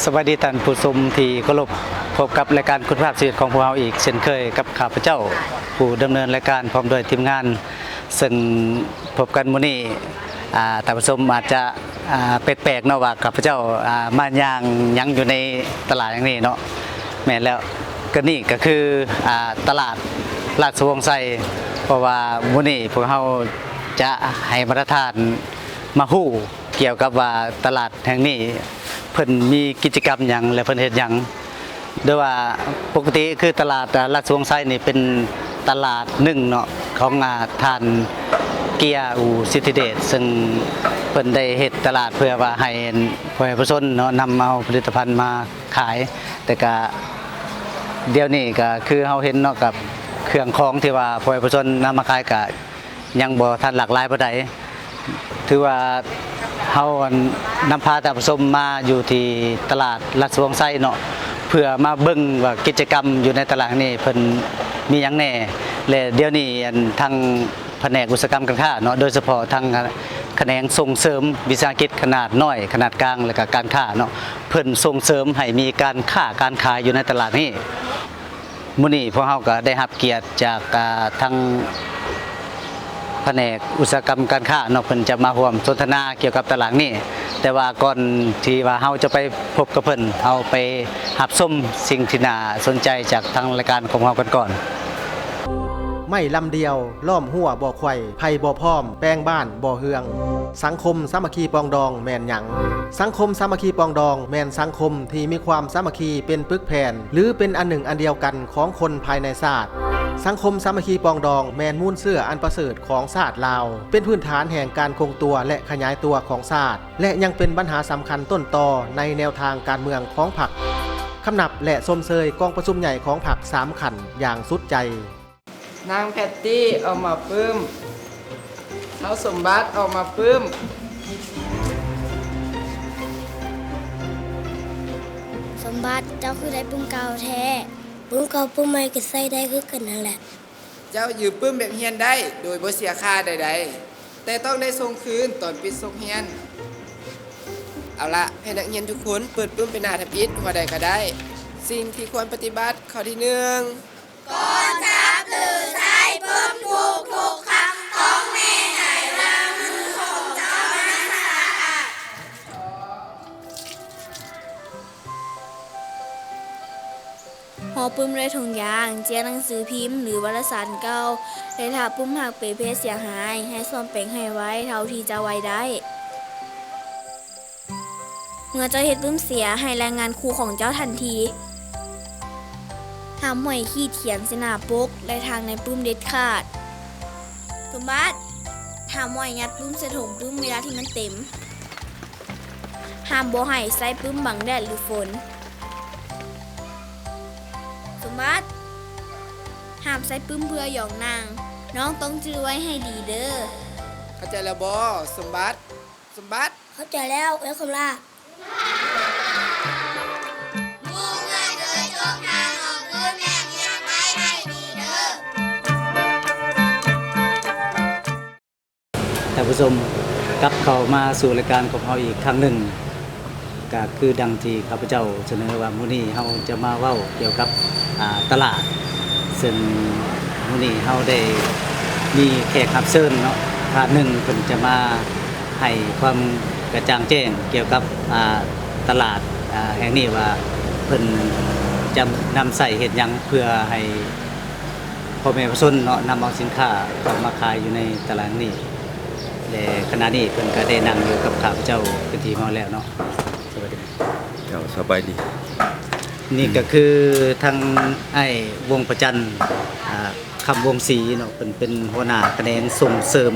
ສະບາຍດີທ່ານຜູ້ຊົມທີ່ເຄົາລົບ, ພົບກັບລາຍການຄຸນນະພາບຊີວິດຂອງພວກເຮົາອີກເຊັ່ນເຄີຍກັບຂ້າພະເຈົ້າຜູ້ດຳເນີນລາຍການ ພ້ອມດ້ວຍທີມງານ, ເຊິ່ງພົບກັນມື້ນີ້ ອາ ທ່ານຜູ້ຊົມອາດຈະ ອາ ແປກໆເນາະ ວ່າຂ້າພະເຈົ້າ ອາ ມາຍ່າງຫຍັງຢູ່ໃນຕະຫຼາດແຫ່ງນີ້ເນາະ. ແມ່ນແລ້ວ, ກໍນີ້ກໍຄື ອາ ຕະຫຼາດລາຊະວົງໄຊ, ເພາະວ່າມື້ນີ້ພວກເຮົາຈະໃຫ້ບັນດາທ່ານມາຮູ້ ກ່ຽວກັບວ່າຕະຫຼາດແຫ່ງນີ້ເພິ່ນມີກິດຈະກຳຫຍັງ ແລະ ເພິ່ນເຮັດຫຍັງ. ໂດຍວ່າປົກກະຕິຄືຕະຫຼາດ ອາ ລາຊະວົງໄຊນີ້ເປັນຕະຫຼາດໜຶ່ງເນາະ ຂອງ ອາ ທ່ານເກຍ ອູສິດທິເດດ ເຊິ່ງເພິ່ນໄດ້ເຮັດຕະຫຼາດເພື່ອວ່າໃຫ້ພໍ່ແມ່ປະຊາຊົນເນາະ ນຳເອົາຜະລິດຕະພັນມາຂາຍ. ແຕ່ກະດຽວນີ້ກະຄືເຮົາເຫັນເນາະ ກັບເຄື່ອງຂອງທີ່ວ່າພໍ່ແມ່ປະຊາຊົນນຳມາຂາຍກະ ຍັງບໍ່ທັນຫຼາກຫຼາຍປານໃດ. ຖືວ່າເຮົາ ອັນ ນຳພາທ່ານຜູ້ຊົມມາຢູ່ທີ່ຕະຫຼາດລາຊະວົງໄຊເນາະ ເພື່ອມາເບິ່ງວ່າກິດຈະກຳຢູ່ໃນຕະຫຼາດນີ້ເພິ່ນມີຫຍັງແດ່ ແລະ ດຽວນີ້ ອັນ ທາງພະແນກອຸດສາຫະກຳການຄ້າເນາະ ໂດຍສະເພາະທາງຂະແໜງສົ່ງເສີມວິສາຫະກິດຂະໜາດນ້ອຍ, ຂະໜາດກາງ ແລະ ກະການຄ້າເນາະ ເພິ່ນສົ່ງເສີມໃຫ້ມີການຄ້າການຂາຍຢູ່ໃນຕະຫຼາດນີ້. ມື້ນີ້ພວກເຮົາກໍໄດ້ຮັບກຽດຈາກ ອາ ທາງພະແນກອຸດສາຫະກຳການຄ້າເນາະ ເພິ່ນຈະມາຮ່ວມສົນທະນາກ່ຽວກັບຕະຫຼາດນີ້. ແຕ່ວ່າກ່ອນທີ່ວ່າເຮົາຈະໄປພົບກັບເພິ່ນ, ເຮົາໄປຮັບຊົມສິ່ງທີ່ໜ້າສົນໃຈຈາກທາງລາຍການຂອງເຮົາກັນກ່ອນ. ໄມ້ລຳດຽວ ລ້ອມຮົ້ວບໍ່ໄຂວ້ ໄຜ່ບໍ່ພ້ອມ ແປງບ້ານບໍ່ເຮືອງ. ສັງຄົມສາມັກຄີປອງດອງແມ່ນຫຍັງ? ສັງຄົມສາມັກຄີປອງດອງແມ່ນສັງຄົມທີ່ມີຄວາມສາມັກຄີເປັນປຶກແຜ່ນ ຫຼື ເປັນອັນໜຶ່ງອັນດຽວກັນຂອງຄົນພາຍໃນຊາດ. ສັງຄົມສາມັກຄີປອງດອງແມ່ນມູນເຊື້ອອັນປະເສີດຂອງຊາດລາວ, ເປັນພື້ນຖານແຫ່ງການຄົງຕົວ ແລະ ຂະຫຍາຍຕົວຂອງຊາດ ແລະ ຍັງເປັນບັນຫາສຳຄັນຕົ້ນຕໍໃນແນວທາງການເມືອງຂອງພັກ. ຄຳນັບ ແລະ ຊົມເຊີຍກອງປະຊຸມໃຫຍ່ຂອງພັກສາມຂັ້ນຢ່າງສຸດໃຈ. ນາງແພັດຕີ້ ອອກມາປຶ້ມ. ທ້າວສົມບັດ ອອກມາປຶ້ມ. ສົມບັດ, ເຈົ້າຄືໄດ້ປຶ້ມເກົ່າແທ້? ປຶ້ມເກົ່າປຶ້ມໃໝ່ກໍໃຊ້ໄດ້ຄືກັນຫັ້ນແຫຼະ. ເຈົ້າຢືມປຶ້ມແບບຮຽນໄດ້ໂດຍບໍ່ເສຍຄ່າໃດໆ, ແຕ່ຕ້ອງໄດ້ສົ່ງຄືນຕອນປິດສົກຮຽນ. ເອົາລະ, ໃຫ້ນັກຮຽນທຸກຄົນເປີດປຶ້ມໄປໜ້າທຳອິດຫົວໃດກໍໄດ້. ສິ່ງທີ່ຄວນປະຕິບັດ, ຂໍ້ທີໜຶ່ງ ກ່ອນຈັບຫຼືໃຊ້ປຶ້ມທຸກໆຄັ້ງ ຕ້ອງແນ່ໃຈວ່າມືຂອງເຈົ້ານັ້ນສະອາດ. ຫໍປຶ້ມດ້ວຍຖົງຢາງ, ເຈ້ຍໜັງສືພິມ ຫຼື ວາລະສານເກົ່າ ແລະ ຖ້າປຶ້ມຫາກເປເພເສຍຫາຍ, ໃຫ້ສ້ອມແປງໃຫ້ໄວເທົ່າທີ່ຈະໄວໄດ້. ເມື່ອເຈົ້າເຮັດປຶ້ມເສຍ, ໃຫ້ລາຍງານຄູຂອງເຈົ້າທັນທີ. ຫ້າມຫ້ອຍຂີດຂຽນໃສ່ໜ້າປົກ ແລະ ທາງໃນປຶ້ມເດັດຂາດ. ສົມບັດ, ຫ້າມຫ້ອຍຍັດປຶ້ມໃສ່ຖົງປຶ້ມເວລາທີ່ມັນເຕັມ. ຫ້າມບໍ່ໃຫ້ໃຊ້ປຶ້ມບັງແດດ ຫຼື ຝົນ. ສົມບັດ, ຫ້າມໃຊ້ປຶ້ມເພື່ອຢອງໜັງ. ນ້ອງຕ້ອງຈື່ໄວ້ໃຫ້ດີເດີ້. ເຂົ້າໃຈແລ້ວບໍ ສົມບັດ? ສົມບັດ. ເຂົ້າໃຈແລ້ວ ເອື້ອຍຄຳລາ. ໝູ່ເອື້ອຍເດີ ຈົ່ງພານ້ອງເອີ້ນແມ່ຮຽນໄວ້ໃຫ້ດີເດີ. ທ່ານຜູ້ຊົມ, ກັບເຂົ້າມາສູ່ລາຍການຂອງເຮົາອີກຄັ້ງໜຶ່ງ. ກໍຄືດັ່ງທີ່ຂ້າພະເຈົ້າສະເໜີວ່າ ມື້ນີ້ເຮົາຈະມາເວົ້າກ່ຽວກັບ ອາ ຕະຫຼາດ, ເຊິ່ງມື້ນີ້ເຮົາໄດ້ມີແຂກຮັບເຊີນເນາະ ທ່ານໜຶ່ງ ເພິ່ນຈະມາໃຫ້ຄວາມກະຈ່າງແຈ້ງກ່ຽວກັບ ອາ ຕະຫຼາດ ອາ ແຫ່ງນີ້ວ່າ ເພິ່ນຈະນຳໃຊ້ເຮັດຫຍັງ ເພື່ອໃຫ້ພໍ່ແມ່ປະຊາຊົນເນາະ ນຳເອົາສິນຄ້າເຂົ້າມາຂາຍຢູ່ໃນຕະຫຼາດນີ້ ແລະ ຂະນະນີ້ເພິ່ນກໍໄດ້ນັ່ງຢູ່ກັບຂ້າພະເຈົ້າເປັນທີ່ຮຽບຮ້ອຍແລ້ວເນາະ. ສະບາຍດີ. ເຈົ້າ ສະບາຍດີ. ນີ້ກໍຄືທາງອ້າຍ ວົງພະຈັນ ອາ ຄຳວົງສີເນາະ, ເພິ່ນເປັນຫົວໜ້າຂະແໜງສົ່ງເສີມ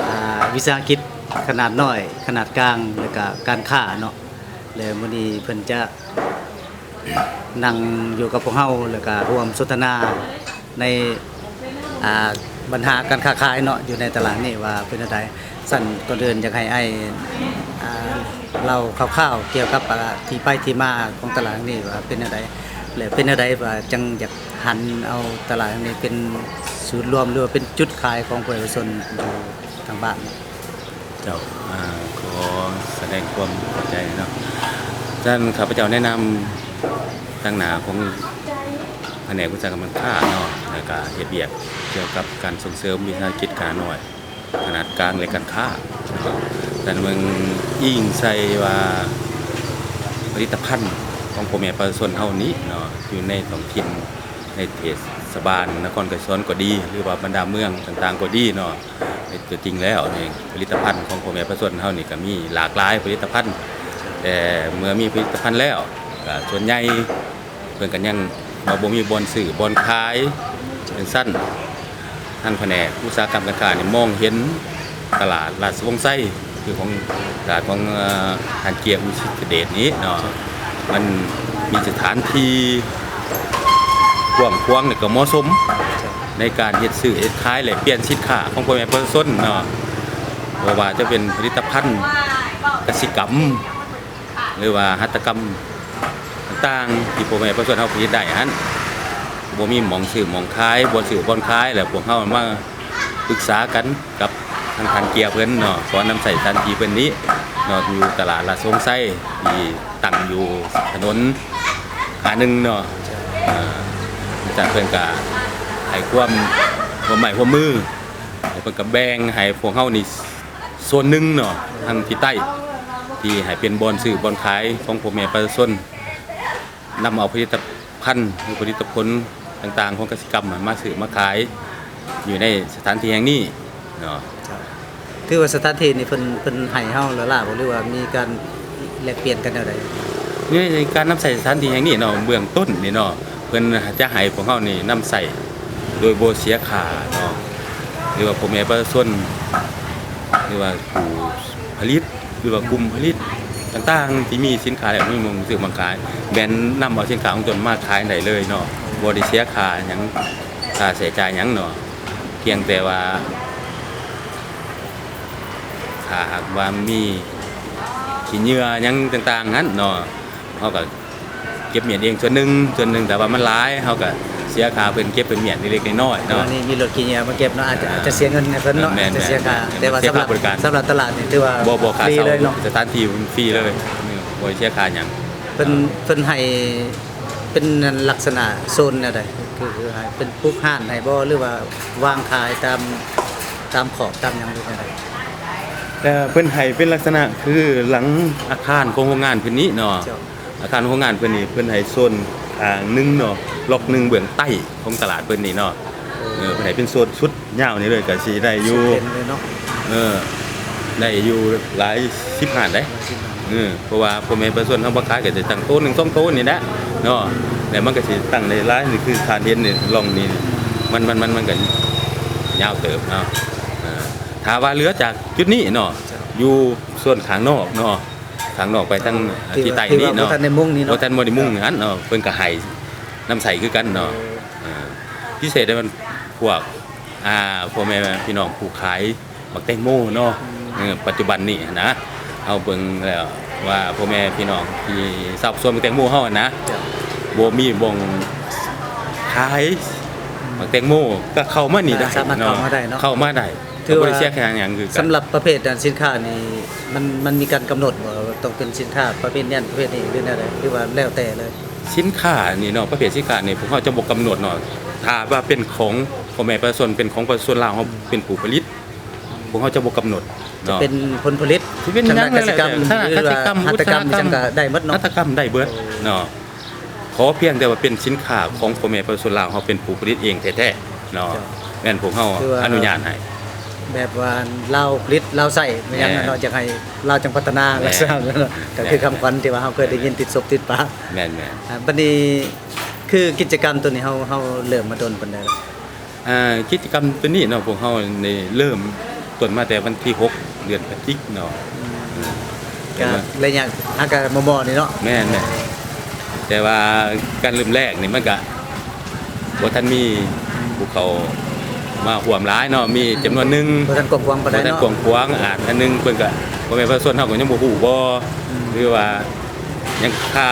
ອາ ວິສາຫະກິດຂະໜາດນ້ອຍ, ຂະໜາດກາງ ແລະ ກະການຄ້າເນາະ, ແລະ ມື້ນີ້ເພິ່ນຈະ ນັ່ງຢູ່ກັບພວກເຮົາ ແລ້ວກະຮ່ວມສົນທະນາໃນ ອ່າ ບັນຫາການຄ້າຂາຍເນາະ ຢູ່ໃນຕະຫຼາດນີ້ວ່າເປັນແນວໃດ. ຊັ້ນກ່ອນອື່ນຢາກໃຫ້ອ້າຍ ອ່າ ເລົ່າຄ່າວໆກ່ຽວກັບ ອ່າ ທີ່ໄປທີ່ມາຂອງຕະຫຼາດນີ້ວ່າເປັນແນວໃດ ແລະ ເປັນແນວໃດວ່າຈັ່ງຢາກຫັນເອົາຕະຫຼາດນີ້ເປັນສູນລວມ ຫຼືວ່າເປັນຈຸດຂາຍຂອງປະຊາຊົນຢູ່ທາງບ້ານ. ເຈົ້າ ອາ ຂໍສະແດງຄວາມຂອບໃຈເນາະ. ສະນັ້ນ ຂ້າພະເຈົ້າແນະນຳ ທາງໜ້າຂອງພະແນກອຸດສາຫະກຳການຄ້າເນາະ ແລ້ວກະເຮັດວຽກກ່ຽວກັບການສົ່ງເສີມວິສາຫະກິດຄ້ານ້ອຍ ຂະໜາດກາງ ແລະ ການຄ້າເນາະ. ສະນັ້ນ ເບິ່ງອີງໃສ່ວ່າຜະລິດຕະພັນຂອງພໍ່ແມ່ປະຊາຊົນເຮົານີ້ເນາະ ຢູ່ໃນທ້ອງຖິ່ນ ໃນເທດສະບານນະຄອນໄກສອນກໍດີ ຫຼືວ່າບັນດາເມືອງຕ່າງໆກໍດີເນາະ, ໃນຕົວຈິງແລ້ວນີ້ ຜະລິດຕະພັນຂອງພໍ່ແມ່ປະຊາຊົນເຮົານີ້ກໍມີຫຼາກຫຼາຍຜະລິດຕະພັນ, ແຕ່ເມື່ອມີຜະລິດຕະພັນແລ້ວ ກໍສ່ວນໃຫຍ່ເພິ່ນກໍຍັງວ່າບໍ່ມີບ່ອນຊື້ບ່ອນຂາຍ. ເປັນຊັ້ນ ທາງພະແນກອຸດສາຫະກຳການຄ້ານີ້ມອງເຫັນຕະຫຼາດລາຊະວົງໄຊ ຄືຂອງ ຕະຫຼາດຂອງ ເອີ ທ່ານເກຍມ ສິດທະເດດນີ້ເນາະ ມັນມີສະຖານທີ່ກວ້າງຂວາງ ແລະ ກໍເໝາະສົມໃນການເຮັດຊື້ເຮັດຂາຍ ແລະ ປ່ຽນສິນຄ້າຂອງພໍ່ແມ່ປະຊາຊົນເນາະ, ບໍ່ວ່າຈະເປັນຜະລິດຕະພັນກະສິກຳ ຫຼືວ່າຫັດຖະກຳຕ່າງໆ ທີ່ພໍ່ແມ່ປະຊາຊົນເຮົາຜະລິດໄດ້ຫັ້ນ ບໍ່ມີໝ່ອງຊື້ໝ່ອງຂາຍ ບ່ອນຊື້ບ່ອນຂາຍ ແລ້ວພວກເຮົາມາປຶກສາກັນກັບທາງທ່ານເກຍເພິ່ນເນາະ, ຂໍນຳໃຊ້ສະຖານທີ່ເພິ່ນນີ້ເນາະ ຢູ່ຕະຫຼາດລາຊະວົງໄຊ ທີ່ຕັ້ງຢູ່ຖະໜົນ ອາໜຶ່ງ ເນາະ. ເອີ ຈາກເພິ່ນກະໃຫ້ຄວາມຮ່ວມໄມ້ຮ່ວມມື ແລ້ວເພິ່ນກະແບ່ງໃຫ້ພວກເຮົານີ້ ໂຊນໜຶ່ງເນາະ ທາງທິດໃຕ້ ທີ່ໃຫ້ເປັນບ່ອນຊື້ບ່ອນຂາຍຂອງພໍ່ແມ່ປະຊາຊົນ, ນຳເອົາຜະລິດຕະພັນ ຫຼື ຜະລິດຕະຜົນຕ່າງໆຂອງກະສິກຳມາຊື້ມາຂາຍຢູ່ໃນສະຖານທີ່ແຫ່ງນີ້ເນາະ. ຖືວ່າສະຖານທີ່ນີ້ເພິ່ນ ເພິ່ນໃຫ້ເຮົາແລ້ວລະບໍ່ ຫຼືວ່າມີການແລກປ່ຽນກັນແນວໃດ? ໃນການນຳໃຊ້ສະຖານທີ່ແຫ່ງນີ້ເນາະ ເບື້ອງຕົ້ນນີ້ເນາະ ເພິ່ນຈະໃຫ້ພວກເຮົານີ້ນຳໃຊ້ໂດຍບໍ່ເສຍຄ່າເນາະ ຫຼືວ່າພໍ່ແມ່ປະຊາຊົນ ຫຼືວ່າຜູ້ຜະລິດ ຫຼືວ່າກຸ່ມຜະລິດຕ່າງໆ ທີ່ມີສິນຄ້າ ແລ້ວມີໝ່ອງຊື້ໝ່ອງຂາຍ ແມ່ນນຳເອົາສິນຄ້າຂອງຕົນມາຂາຍໄດ້ເລີຍເນາະ, ບໍ່ໄດ້ເສຍຄ່າຫຍັງ ຄ່າໃຊ້ຈ່າຍຫຍັງເນາະ, ພຽງແຕ່ວ່າ ຖ້າຫາກວ່າມີຂີ້ເຫຍື້ອຫຍັງຕ່າງໆຫັ້ນເນາະ ເຮົາກໍເກັບມ້ຽນເອງສ່ວນໜຶ່ງ ສ່ວນໜຶ່ງ ຖ້າວ່າມັນຫຼາຍ ເຮົາກໍເສຍຄ່າເພິ່ນເກັບເປັນມ້ຽນເລັກໆນ້ອຍໆເນາະ. ອັນນີ້ມີລົດຂີ້ເຫຍື້ອມາເກັບເນາະ ອາດຈະ ເອີ ເສຍເງິນໃຫ້ເພິ່ນເນາະ ເອີ ແມ່ນໆ ອາດຈະເສຍຄ່າ ແມ່ນໆ ແຕ່ວ່າສຳລັບ ເສຍຄ່າບໍລິການ ສຳລັບຕະຫຼາດນີ້ຖືວ່າ ບໍ່ ບໍ່ຄ່າເຊົ່າ ຟຣີເລີຍເນາະ ສະຖານທີ່ຟຣີເລີຍ ອືມ ບໍ່ໄດ້ເສຍຄ່າຫຍັງ. ເພິ່ນ ເອີ ເພິ່ນໃຫ້ ເປັນລັກສະນະໂຊນແນວໃດ? ຄືໃຫ້ເປັນປູກຮ້ານໃຫ້ບໍ່ ຫຼືວ່າວາງຂາຍຕາມ ຕາມຂອບຕາມຫຍັງ ຫຼືແນວໃດ? ເອີ ເພິ່ນໃຫ້ເປັນລັກສະນະຄືຫຼັງອາຄານຂອງໂຮງງານເພິ່ນນີ້ເນາະ. ເຈົ້າ. ອາຄານໂຮງງານເພິ່ນນີ້ ເພິ່ນໃຫ້ໂຊນຂ້າງໜຶ່ງເນາະ ລັອກໜຶ່ງເບື້ອງໃຕ້ຂອງຕະຫຼາດເພິ່ນນີ້ເນາະ. ເອີ ເພິ່ນໃຫ້ເປັນໂຊນສຸດ ຍາວນີ້ເລີຍ ກໍຊິໄດ້ຢູ່ ເອີ ໄດ້ຢູ່ຫຼາຍສິບຮ້ານເດ້. ເອີ ເພາະວ່າພໍ່ແມ່ປະຊາຊົນເຮົາມາຂາຍກໍຈະຕັ້ງໂຕໜຶ່ງສອງໂຕນີ້ແຫຼະເນາະ, ແລ້ວມັນກໍຊິຕັ້ງໄດ້ຫຼາຍ. ນີ້ຄືທ່ານເຫັນນີ້ ລ່ອງນີ້ ມັນ ມັນ ມັນ ມັນກໍຍາວເຕີບເນາະ. ເອີ ຖ້າວ່າເຫຼືອຈາກຈຸດນີ້ເນາະ ຢູ່ສ່ວນຂ້າງນອກເນາະ ຂ້າງນອກໄປທາງ ເອີ ທີ່ໃຕ້ນີ້ເນາະ ທີ່ວ່າບໍ່ທັນໄດ້ມຸງນີ້ເນາະ ບໍ່ທັນ ບໍ່ໄດ້ມຸງຫັ້ນເນາະ ເພິ່ນກໍໃຫ້ນຳໃຊ້ຄືກັນເນາະ. ເອີ ເອີ ພິເສດໃນບັນ ພວກ ອ່າ ພໍ່ແມ່ພີ່ນ້ອງຜູ້ຂາຍໝາກແຕງໂມເນາະ. ອືມ ເອີ ປັດຈຸບັນນີ້ນະ ເຮົາເບິ່ງແລ້ວວ່າພໍ່ແມ່ພີ່ນ້ອງທີ່ຊາວສວນໝາກແຕງໂມເຮົານະ ເຈົ້າ ບໍ່ມີບ່ອນຂາຍໝາກແຕງໂມ ກໍເຂົ້າມານີ້ໄດ້ ສາມາດເຂົ້າມາໄດ້ເນາະ ເນາະ ເຂົ້າມາໄດ້ ຖືວ່າບໍ່ໄດ້ເສຍຄ່າຫຍັງຄືກັນ. ສຳລັບປະເພດອັນສິນຄ້ານີ້ ມັນ ມັນມີການກຳນົດບໍ່ວ່າຕ້ອງເປັນສິນຄ້າປະເພດນັ້ນປະເພດນີ້ ຫຼືແນວໃດ ຫຼືວ່າແລ້ວແຕ່ເລີຍ? ສິນຄ້ານີ້ເນາະ ປະເພດສິນຄ້ານີ້ ພວກເຮົາຈະບໍ່ກຳນົດເນາະ. ຖ້າວ່າເປັນຂອງພໍ່ແມ່ປະຊາຊົນ ເປັນຂອງປະຊາຊົນລາວເຮົາ ເປັນຜູ້ຜະລິດ ພວກເຮົາຈະບໍ່ກຳນົດເນາະ ຈະເປັນຜົນຜະລິດ ຊິເປັນຫຍັງກໍແລ້ວແຕ່ ທາງດ້ານກະສິກຳ ອຸດສາຫະກຳ ຫັດຖະກຳ ຫຍັງກໍໄດ້ໝົດເນາະ ຫັດຖະກຳໄດ້ເບິດເນາະ. ຂໍພຽງແຕ່ວ່າເປັນສິນຄ້າຂອງພໍ່ແມ່ປະຊາຊົນລາວເຮົາ ເປັນຜູ້ຜະລິດເອງແທ້ໆເນາະ. ເຈົ້າ. ແມ່ນພວກເຮົາ ຄືວ່າ ອະນຸຍາດໃຫ້ ແບບວ່າລາວຜະລິດລາວໃຊ້ ແມ່ນຫຍັງ ແມ່ນ ເນາະ ຢາກໃຫ້ລາວຈັ່ງພັດທະນາ ແມ່ນ ລັກສະນະນັ້ນເນາະ. ແມ່ນ ກໍຄືຄຳຂວັນທີ່ວ່າເຮົາເຄີຍໄດ້ຍິນຕິດສົບຕິດປາກ. ແມ່ນໆ. ອ່າ ບັດນີ້ຄືກິດຈະກຳໂຕນີ້ ເຮົາ ເຮົາເລີ່ມມາດົນປານໃດລະ? ອ່າ ກິດຈະກຳໂຕນີ້ເນາະ ພວກເຮົາໄດ້ເລີ່ມຕົ້ນມາແຕ່ວັນທີຫົກ ເດືອນພະຈິກເນາະ. ອືມ ເອີ ກໍໄລຍະຫາກະມໍ່ໆນີ້ເນາະ. ແມ່ນໆ ແຕ່ວ່າການເລີ່ມແລກນີ້ ມັນກະບໍ່ທັນມີຜູ້ເຂົ້າມາຮ່ວມຫຼາຍເນາະ ມີຈຳນວນໜຶ່ງ ບໍ່ທັນກວ້າງຂວາງປານໃດເນາະ ບໍ່ທັນກວ້າງຂວາງ. ອາ ອັນໜຶ່ງເພິ່ນກະ ພໍ່ແມ່ປະຊາຊົນເຮົາກໍຍັງບໍ່ຮູ້ບໍ່ ອືມ ຫຼືວ່າຍັງຄາ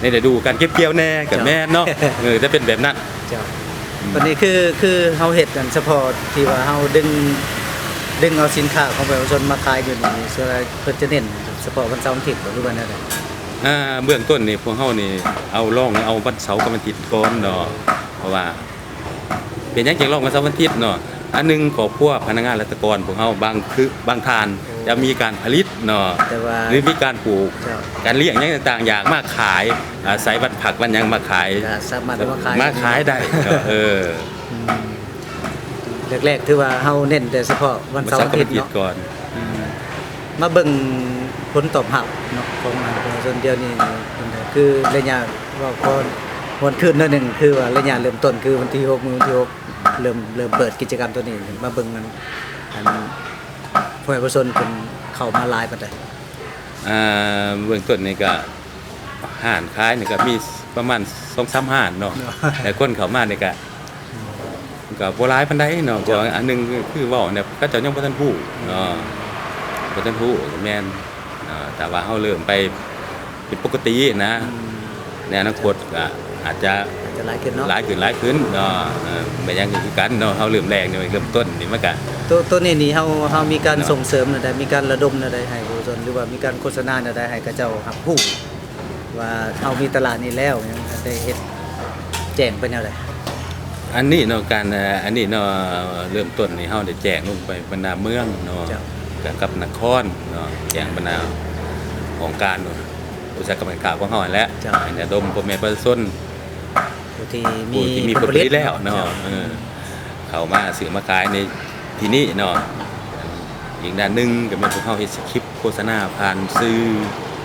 ໃນລະດູການເກັບກ່ຽວແດ່ ກໍ ເຈົ້າ ແມ່ນເນາະ. ເອີ ຈະເປັນແບບນັ້ນ. ເຈົ້າ. ອືມ ບັດນີ້ຄື ຄືເຮົາເຮັດອັນສະເພາະທີ່ວ່າເຮົາດຶງ ດຶງເອົາສິນຄ້າຂອງປະຊາຊົນມາຂາຍຢູ່ນີ້ ສ່ວນຫຼາຍເພິ່ນຈະເນັ້ນສະເພາະວັນເສົາວັນອາທິດບໍ່ ຫຼືວ່າແນວໃດ? ອ່າ ເບື້ອງຕົ້ນນີ້ພວກເຮົານີ້ເອົາ ລອງເອົາວັນເສົາກັບວັນທິດກ່ອນເນາະ ເພາະວ່າ ເປັນຫຍັງຈຶ່ງລອງວັນເສົາວັນທິດເນາະ? ອັນໜຶ່ງ ຄອບຄົວພະນັກງານລັດຖະກອນພວກເຮົາບາງຄື ບາງທ່ານ ໂອ້ ຈະມີການຜະລິດເນາະ ແຕ່ວ່າ ຫຼືມີການປູກ ເຈົ້າ ການລ້ຽງຫຍັງຕ່າງໆ ຢາກມາຂາຍ ອາ ໃສ່ວັນພັກວັນຫຍັງມາຂາຍ ກໍສາມາດເອົາມາຂາຍ ມາຂາຍໄດ້ເນາະ ເອີ ອືມ ແລກໆ ຖືວ່າເຮົາເນັ້ນແຕ່ສະເພາະວັນເສົາວັນທິດເນາະ ວັນເສົາກັບວັນທິດກ່ອນ ອືມ ມາເບິ່ງຜົນຕອບຮັບເນາະ ຂອງປະຊາຊົນດຽວນີ້ ຄືໄລຍະ ເວົ້າກ່ອນ ຫວນຄືນໜ້ອຍໜຶ່ງ ຄືວ່າໄລຍະເລີ່ມຕົ້ນ ຄືວັນທີຫົກ ມື້ວັນທີຫົກ ເລີ່ມ ເລີ່ມເປີດກິດຈະກຳໂຕນີ້ ມາເບິ່ງອັນ ອັນພໍ່ແມ່ປະຊາຊົນເພິ່ນເຂົ້າມາຫຼາຍປານໃດ? ອ່າ ເບື້ອງຕົ້ນນີ້ກະ ຮ້ານຂາຍນີ້ກະມີປະມານສອງສາມຮ້ານເນາະ ເນາະ ແຕ່ຄົນເຂົ້າມານີ້ກະ ອືມ ກະບໍ່ຫຼາຍປານໃດເນາະ ເຈົ້າ ເພາະວ່າອັນໜຶ່ງຄືເວົ້າແນວ ເຂົາເຈົ້າຍັງບໍ່ທັນຮູ້ເນາະ ອືມ ບໍ່ທັນຮູ້ ແມ່ນ ເນາະ ຖ້າວ່າເຮົາເລີ່ມໄປເປັນປົກກະຕິນະ ອືມ ໃນອະນາຄົດກະອາດຈະ ອາດຈະຫຼາຍຂຶ້ນເນາະ ຫຼາຍຂຶ້ນ ຫຼາຍຂຶ້ນເນາະ ເອີ ແມ່ນຫຍັງກະຄືກັນເນາະ ເຮົາເລີ່ມແລກນີ້ ເລີ່ມຕົ້ນນີ້ມັນກະ ໂຕ ໂຕນີ້ນີ້ເຮົາ ເຮົາມີການ ເນາະ ສົ່ງເສີມແນວໃດ ມີການລະດົມແນວໃດໃຫ້ປະຊາຊົນ ຫຼືວ່າມີການໂຄສະນາແນວໃດໃຫ້ເຂົາເຈົ້າຮັບຮູ້ ວ່າເຮົາມີຕະຫຼາດນີ້ແລ້ວ ຍັງໄດ້ເຮັດແຈ້ງໄປແນວໃດ? ອັນນີ້ເນາະ ການ ເອີ ອັນນີ້ເນາະ ເລີ່ມຕົ້ນນີ້ເຮົາໄດ້ແຈ້ງລົງໄປບັນດາເມືອງເນາະ ເຈົ້າ ກັບນະຄອນເນາະ ແຈ້ງບັນດາຫ້ອງການອຸດສາຫະກຳການຄ້າຂອງເຮົາຫັ້ນແຫຼະ ເຈົ້າ ໃຫ້ລະດົມພໍ່ແມ່ປະຊາຊົນ ຜູ້ທີ່ມີ ຜູ້ທີ່ມີຜົນຜະລິດແລ້ວເນາະ ເຈົ້າ ເອີ ເຂົ້າມາຊື້ມາຂາຍໃນທີ່ນີ້ເນາະ ອີກດ້ານໜຶ່ງກໍແມ່ນພວກເຮົາເຮັດສະຄຣິບໂຄສະນາຜ່ານສື່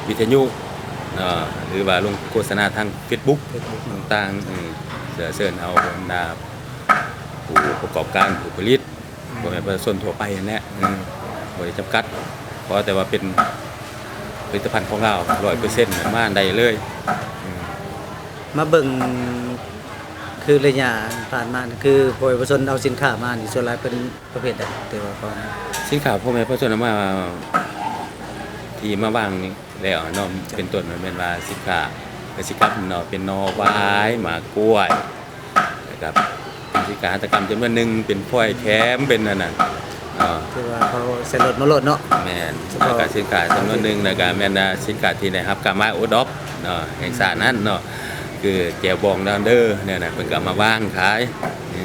ວິທະຍຸເນາະ ຫຼືວ່າລົງໂຄສະນາທາງເຟສບຸກ ເຟສບຸກເນາະ ຕ່າງໆ ເອີ ເພື່ອເຊີນເອົາບັນດາຜູ້ປະກອບການ ຜູ້ຜະລິດ ອືມ ພໍ່ແມ່ປະຊາຊົນທົ່ວໄປຫັ້ນແຫຼະ ອືມ ບໍ່ໄດ້ຈຳກັດ ຂໍແຕ່ວ່າເປັນຜະລິດຕະພັນຂອງລາວ ຮ້ອຍເປີເຊັນ ອືມ ມາໄດ້ເລີຍ ອືມ ມາເບິ່ງ ຄືໄລຍະຜ່ານມານີ້ ຄືປະຊາຊົນເອົາສິນຄ້າມານີ້ ສ່ວນຫຼາຍເປັນປະເພດໃດ? ແຕ່ວ່າຂອງ ສິນຄ້າພໍ່ແມ່ປະຊາຊົນເອົາມາ ທີ່ມາວາງນີ້ແລ້ວເນາະ ເປັນຕົ້ນແມ່ນວ່າສິນຄ້າກະສິກຳເນາະ ເປັນໜໍ່ຫວາຍ ໝາກກ້ວຍ ແລ້ວກະສິນຄ້າຫັດຖະກຳຈຳນວນໜຶ່ງ ເປັນຟອຍແຄມ ເປັນອັນນັ້ນເນາະ ຄືວ່າເຂົາໃສ່ລົດມາໂລດເນາະ ແມ່ນ ແລ້ວກະສິນຄ້າຈຳນວນໜຶ່ງ ແລ້ວກະແມ່ນ ອາ ສິນຄ້າທີ່ໄດ້ຮັບການໝາຍໂອດອບເນາະ ແຫ່ງຊາດນັ້ນເນາະ ຄືແຈ່ວບອງດາວເດີແນວນັ້ນ ເພິ່ນກໍເອົາມາວາງຂາຍ ເອີ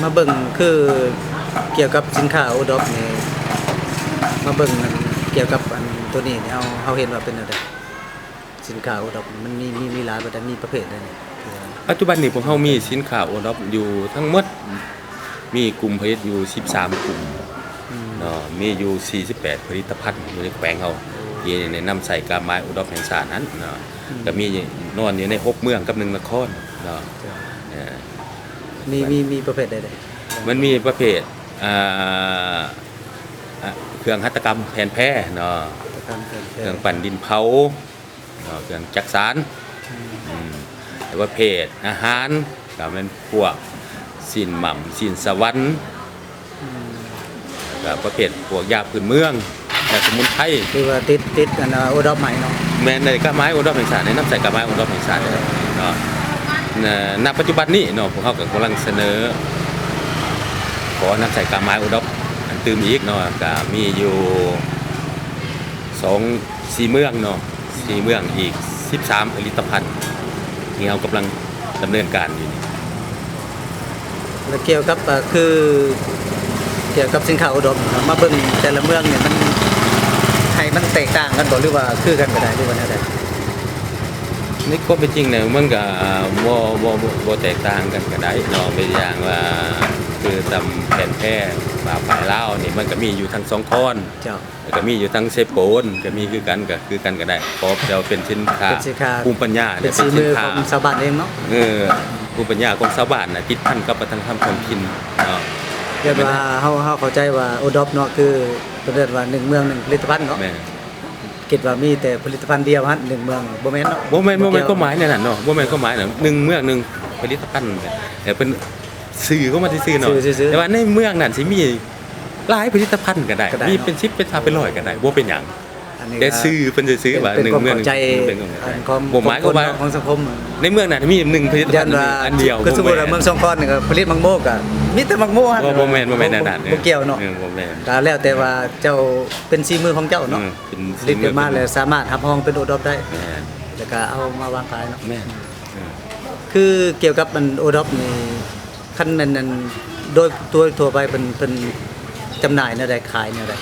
ມາເບິ່ງຄືກ່ຽວກັບສິນຄ້າໂອດອບນີ້ ມາເບິ່ງອັນກ່ຽວກັບອັນໂຕນີ້ ເຮົາ ເຮົາເຫັນວ່າເປັນແນວໃດ? ສິນຄ້າໂອດອບມັນມີ ມີ ມີຫຼາຍປານໃດ? ມີປະເພດໃດແດ່? ປັດຈຸບັນນີ້ພວກເຮົາມີສິນຄ້າໂອດອບຢູ່ທັງໝົດ ມີກຸ່ມຜະລິດຢູ່ສິບສາມກຸ່ມ ອືມ ເນາະ ມີຢູ່ສີ່ສິບແປດຜະລິດຕະພັນຢູ່ໃນແຂວງເຮົາ ທີ່ໄດ້ນຳໃຊ້ການໝາຍໂອດອບແຫ່ງຊາດຫັ້ນເນາະ ອືມ ກໍມີນອນຢູ່ໃນຫົກເມືອງກັບໜຶ່ງນະຄອນເນາະ ເຈົ້າ ເອີ ມີ ມີ ມີປະເພດໃດແດ່? ມັນມີປະເພດ ອ່າ ອ່າ ເຄື່ອງຫັດຖະກຳແຜ່ນແພເນາະ ຫັດຖະກຳແຜ່ນແພ ເຄື່ອງປັ້ນດິນເຜົາ ເນາະ ເຄື່ອງຈັກສານ ອືມ ອືມ ແລະປະເພດອາຫານ ກໍແມ່ນພວກຊີ້ນໝ່ຳ ຊີ້ນສະຫວັນ ອືມ ແລ້ວກໍປະເພດພວກຢາພື້ນເມືອງ ຢາສະໝຸນໄພ ຄືວ່າຕິດ ຕິດອັນ ໂອດອບໃໝ່ເນາະ ແມ່ນ ໄດ້ກາໝາຍໂອດອບແຫ່ງຊາດ ໄດ້ນຳໃຊ້ກາໝາຍໂອດອບແຫ່ງຊາດເນາະ ນະ ນະປັດຈຸບັນນີ້ເນາະ ພວກເຮົາກໍກຳລັງສະເໜີຂໍນຳໃຊ້ກາໝາຍໂອດອບອັນຕື່ມອີກເນາະ ກໍມີຢູ່ ສອງ ສີ່ເມືອງເນາະ ສີ່ເມືອງ ອີກສິບສາມຜະລິດຕະພັນ ທີ່ເຮົາກຳລັງດຳເນີນການຢູ່ນີ້ ແລະກ່ຽວກັບ ເອີ ຄື ກ່ຽວກັບສິນຄ້າອຸດົມເນາະ ມາເບິ່ງແຕ່ລະເມືອງນີ້ ມັນ ໄທມັນແຕກຕ່າງກັນບໍ່ ຫຼືວ່າຄືກັນກໍໄດ້ ຫຼືວ່າແນວໃດ? ໃນຄວາມເປັນຈິງແລ້ວ ມັນກໍບໍ່ ບໍ່ ບໍ່ ບໍ່ແຕກຕ່າງກັນກໍໄດ້ເນາະ ເປັນຢ່າງວ່າ ຄືຕຳແຜ່ນແພ ວ່າປາຍລາວນີ້ ມັນກໍມີຢູ່ທັງສອງຄອນ ເຈົ້າ ແລ້ວກໍມີຢູ່ທາງເຊໂປນ ກໍມີຄືກັນ ກໍຄືກັນກໍໄດ້ ເພາະວ່າເປັນສິນຄ້າ ເປັນສິນຄ້າ ພູມປັນຍາ ເປັນສີມືຂອງຊາວບ້ານເອງເນາະ ເອີ ພູມປັນຍາຂອງຊາວບ້ານນະ ຕິດພັນກັບວັດທະນະທຳທ້ອງຖິ່ນເນາະ ແບບວ່າເຮົາ ເຮົາເຂົ້າໃຈວ່າໂອດອບເນາະ ຄືເພິ່ນເອີ້ນວ່າໜຶ່ງເມືອງໜຶ່ງຜະລິດຕະພັນເນາະ ແມ່ນ ຄິດວ່າມີແຕ່ຜະລິດຕະພັນດຽວຫັ້ນ ໜຶ່ງເມືອງ ບໍ່ແມ່ນເນາະ ບໍ່ແມ່ນ ບໍ່ແມ່ນຄວາມໝາຍແນວນັ້ນເນາະ ບໍ່ແມ່ນຄວາມໝາຍນັ້ນ ໜຶ່ງເມືອງໜຶ່ງຜະລິດຕະພັນ ແຕ່ເພິ່ນ ຊື່ເຂົາມາຊື່ໆເນາະ ຊື່ຊື່ໆ ແຕ່ວ່າໃນເມືອງນັ້ນຊິມີຫຼາຍຜະລິດຕະພັນກໍໄດ້ ກໍໄດ້ເນາະ ມີເປັນສິບເປັນຊາວເປັນຮ້ອຍກໍໄດ້ ບໍ່ເປັນຫຍັງ ແຕ່ຊື່ເພິ່ນຊື່ໆວ່າ ເປັນ ໜຶ່ງເມືອງ ເປັນຄວາມເຂົ້າໃຈ ອັນຂອງ ບໍ່ໝາຍຄວາມວ່າ ຂອງສັງຄົມ ໃນເມືອງນັ້ນມີໜຶ່ງຜະລິດຕະພັນ ອັນດຽວ ຄືສົມມຸດວ່າເມືອງສອງຄອນນີ້ກໍຜະລິດໝາກໂມກັນ ບໍ່ ບໍ່ແມ່ນ ບໍ່ແມ່ນແນວນັ້ນ ບໍ່ກ່ຽວເນາະ ເອີ ບໍ່ແມ່ນ ກໍແລ້ວແຕ່ວ່າເຈົ້າເປັນສີມືຂອງເຈົ້າເນາະ ເອີ ເປັນສີມື ຜະລິດຂຶ້ນມາແລ້ວສາມາດຮັບຮອງເປັນໂອດອບໄດ້ ແມ່ນ ແລ້ວກໍເອົາມາວາງຂາຍເນາະ ແມ່ນ ເອີ ຄືກ່ຽວກັບອັນໂອດອບນີ້ ຄັນແມ່ນອັນໂດຍ ໂດຍທົ່ວໄປເພິ່ນ ເພິ່ນຈຳໜ່າຍແນວໃດ ຂາຍແນວໃດ?